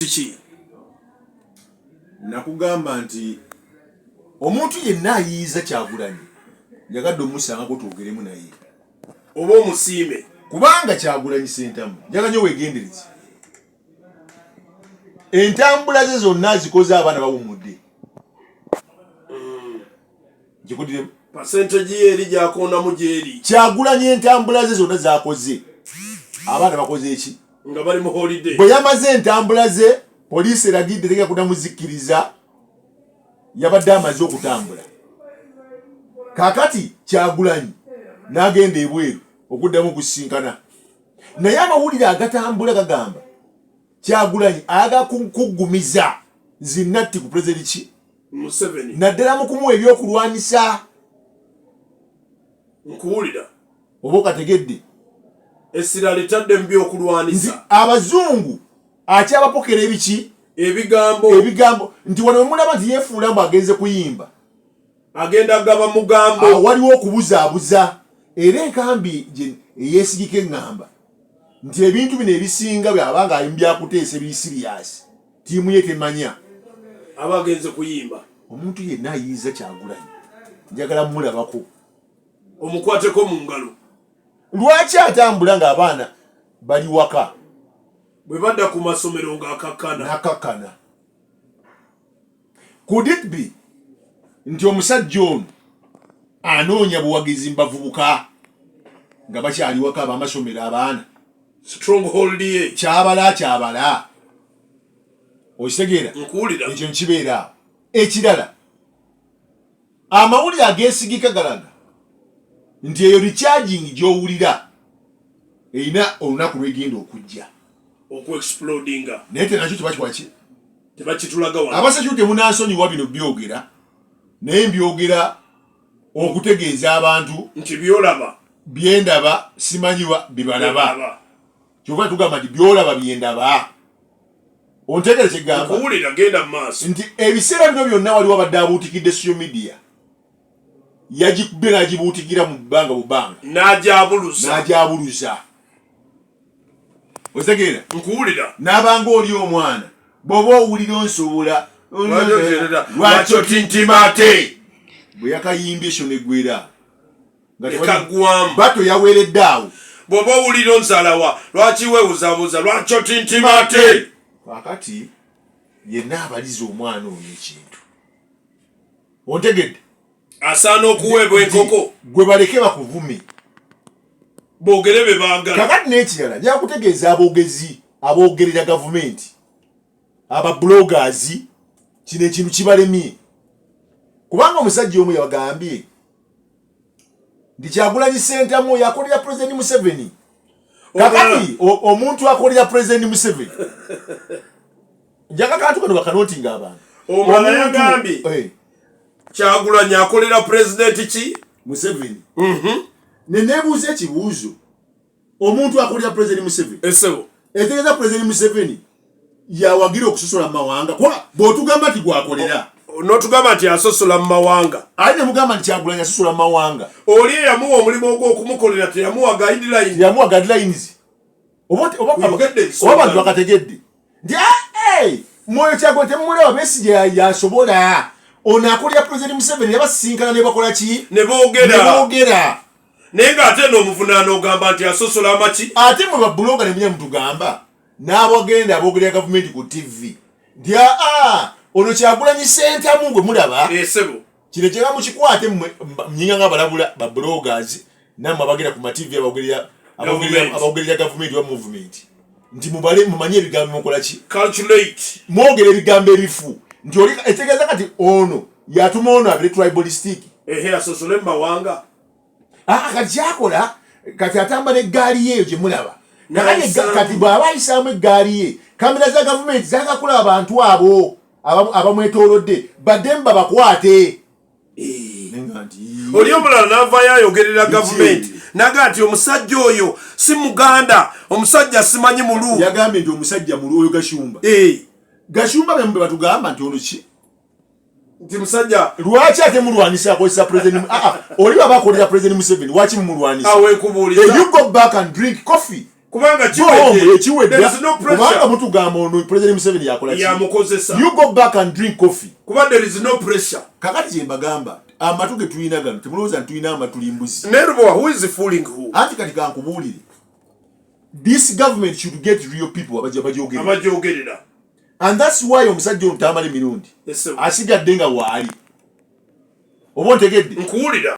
Ki? Nakugamba nti omuntu yenna ayiiza Kyagulanyi, njagadde omusangako twogeremu naye. Oba omusiime. Kubanga Kyagulanyi Sentamu, njaga nyo wegendereze, entambula ze zonna azikoze abaana bawummudde. Nkikudiremu. Percentage ye eri gyakondamu gyeri. Kyagulanyi entambula ze zonna zakoze abaana bakoze eki? Nga bali mu holiday. Bwe yamaze entambula ze, poliisi eragidde tegenda kuddamu zikkiriza. Yabadde amaze okutambula. Kakati Kyagulanyi n'agenda ebweru okuddamu okusisinkana, naye amawulire agatambula gagamba Kyagulanyi ayagala kuggumiza zinatti ku Pulezidenti ki? Museveni. Naddala mu kumuwa ebyokulwanyisa. Nkuwulira. Oba okategedde? Essira litadde mu Nti byokulwanisa. Abazungu akyabapokera ebiki? Ebigambo. Ebigambo nti wano wemulaba nti yeefuula mbu agenze kuyimba. Agenda gaba mugambo. Awo waliwo okubuzaabuza, era enkambi gye eyeesigika eŋŋamba nti ebintu bino ebisinga bw'aba nga ali mu byakuteesa ebiri siriyasi, ttiimu ye temanya. Aba agenze kuyimba. Omuntu yenna ayiiza Kyagulanyi njagala mmulabako. Omukwateko mu ngalo. Lwaki atambula ng'abaana bali waka? Bwe badda ku masomero ng'akakkana. N'akakkana. Could it be nti omusajja ono anoonya buwagizi mu bavubuka nga bakyali waka abamasomero abaana? Stronghold ye. Kyabala kyabala. Okitegeera? Nkuwulira. Ekyo nkibeera awo. Ekirala, amawulire ageesigika galaga nti eyo recharging gy'owulira erina olunaku lw'egenda okujja. Okuexplodinga. Naye tenakyo tebakiwa ki? Tebakitulaga wano. Abasecurity munansonyiwa bino byogera, naye mbyogera okutegeeza abantu nti byolaba byendaba simanyiwa bibalaba. Kyova tugamba nti byolaba byendaba. Ontegere kyegamba? Nkuwulira, genda mu maaso. Nti ebiseera bino byonna waliwo abadde abuutikidde social media, yagikubye n'agibuutikira mu bbanga bubanga. N'agyabuluza. N'agyabuluza. Otegeera? Nkuwulira. N'abanga oli omwana bw'oba owulira onsobola lwaki otintima ate? Bwe yakayimbye ekyo neggwera Ekaggwamu. Bato yaweredde awo. Bw'oba owulira onzalawa lwaki weewuzabuuza lwaki otintima ate? Kaakati yenna abaliza omwana ono ekintu, ontegedde? Asaana okuweebwa enkoko. Gwe baleke bakuvume. Boogere be baagala. Kakati n'ekirala nja kutegeeza aboogezi aboogerera gavumenti, aba bloggers, kino ekintu kibalemye, kubanga omusajja omu yabagambye nti Kyagulanyi Ssentamu oyo akolera Pulezidenti Museveni. Kakati omuntu akolera Pulezidenti Museveni, njaga kantu kano bakanotinga abantu. Omulala yagambye Kyagulanyi akolera Pulezidenti ki? Museveni. Neneebuuza ekibuuzo, omuntu akolera Pulezidenti Museveni Esebo. Etegeeza Pulezidenti Museveni yawagira okusosola mu mawanga? Kuba bw'otugamba nti gwakolera, n'otugamba nti asosola mu mawanga, ate ne mugamba nti Kyagulanyi asosola mu mawanga, oli eyamuwa omulimu ogw'okumukolera teyamuwa guideline. Teyamuwa guidelines. Oba Oyogedde ensonga. Oba abantu bakategedde nti mwoyo Kyagulanyi temumulaba, Besigye yasobola ono akolera Pulezidenti Museveni, yabasisinkana ne bakola ki? Ne boogera. Ne boogera. Naye ng'ate n'omuvunaana ogamba nti asosola amaki. Ate mwe babuloga ne munya mutugamba n'abagenda aboogerera gavumenti ku TV nti aa ono Kyagulanyi Ssentamu gwe mulaba. Esebo. Kino kyera mukikwate mmwe, mnyinga nga abalabula ba bloggers nammwe abagenda ku ma TV aboogerera gavumenti oba movement nti mubale mumanye ebigambo mukola ki? Calculate. Mwogera ebigambo ebifu nti oli etegeeza kati ono yatuma ono abire tribalistic. Ehe, asosole mu mawanga. Kati kyakola kati atamba n'eggaali ye eyo gye mulaba. N'ayisaamu. Kati bw'aba ayisaamu eggaali ye, kamera za gavumenti zaagala abantu abo abamwetoolodde baddemu babakwate. Nenga nti, Oli omulala n'avaayo ayogerera gavumenti naga nti omusajja oyo si Muganda, omusajja simanyi mulu. Yagambye nti omusajja mulu oyo Gashumba. Gashumba be batugamba nti ono ki? Nti musajja. Lwaki ate mulwanisa akozesa president? Oli baba akolera President Museveni, lwaki mumulwanisa? Awo nkubuuliza. You go back and drink coffee. Kubanga kiwedde, kubanga mutugamba ono President Museveni yakola. Yamukozesa. You go back and drink coffee. Kuba there is no pressure. Kakati kye mbagamba, amatu ge tulina gano, temulowooza nti tulina amatu limbuzi. Nerboa, who is fooling who? Anti kati kankubuulire, this government should get real people abajja bajogerera. Abajogerera. And that's why omusajja ono Tamale Mirundi asigadde nga waali. Oba ontegedde? Nkuwulira.